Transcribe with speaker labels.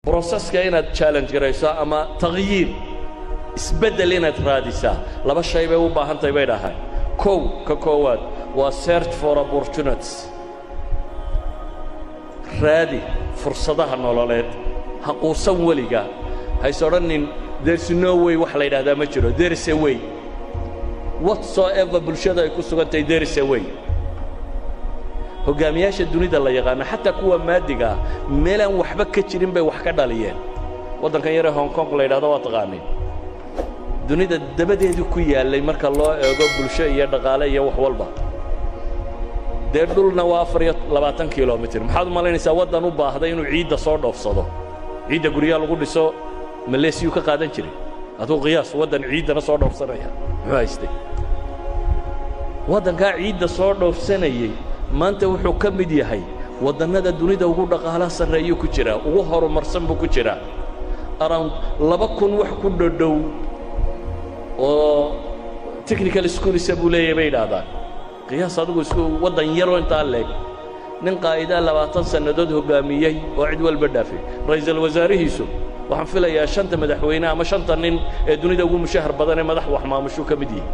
Speaker 1: Processka inaad challenge garayso ama takhyiir, isbeddel inaad raadisaa, laba shay bay u baahan tahay, bay dhahaan. Kow, ka koowaad waa search for opportunities. Raadi fursadaha nololeed. Ha quusan weliga. Hays odhanin "There's no way." Wax la yidhahdaa ma jiro. There is a way. Whatsoever bulshada ay ku sugan tahay, there is a way. Hoggaamiyaasha dunida la yaqaano, xataa kuwa maadiga ah, meelaan waxba ka jirin bay wax ka dhaliyeen. Waddankan yaree Hong Kong la yidhahdo waa taqaaniin. Dunida dabadeedu ku yaallay marka loo eego bulsho iyo dhaqaale iyo wax walba. Dee dhulna waa 24 kilomitir. Maxaad u malaynaysaa waddan u baahday inuu ciidda soo dhoofsado, ciidda guryaha lagu dhiso Maleesiyuu ka qaadan jiray? Aduu qiyaas, waddan ciiddana soo dhoofsanaya muxuu haystay? Waddankaa ciidda soo dhoofsanayey maanta wuxuu ka mid yahay waddannada dunida ugu dhaqaalaha sarreeyuu ku jiraa, ugu horumarsan buu ku jiraa. Around 2000 wax ku dhodhow oo technical schoolsa buu leeyahay, bay idhaahdaan. Qiyaas adigu isku waddan yaroo intaa leeg, nin qaa'idaa 20 sannadood hoggaamiyey oo cid walba dhaafay. Ra'iisul wasaarihiisu waxaan filayaa shanta madaxweyne ama shanta nin ee dunida ugu mushahar badan ee madax wax maamushuu ka mid yihi.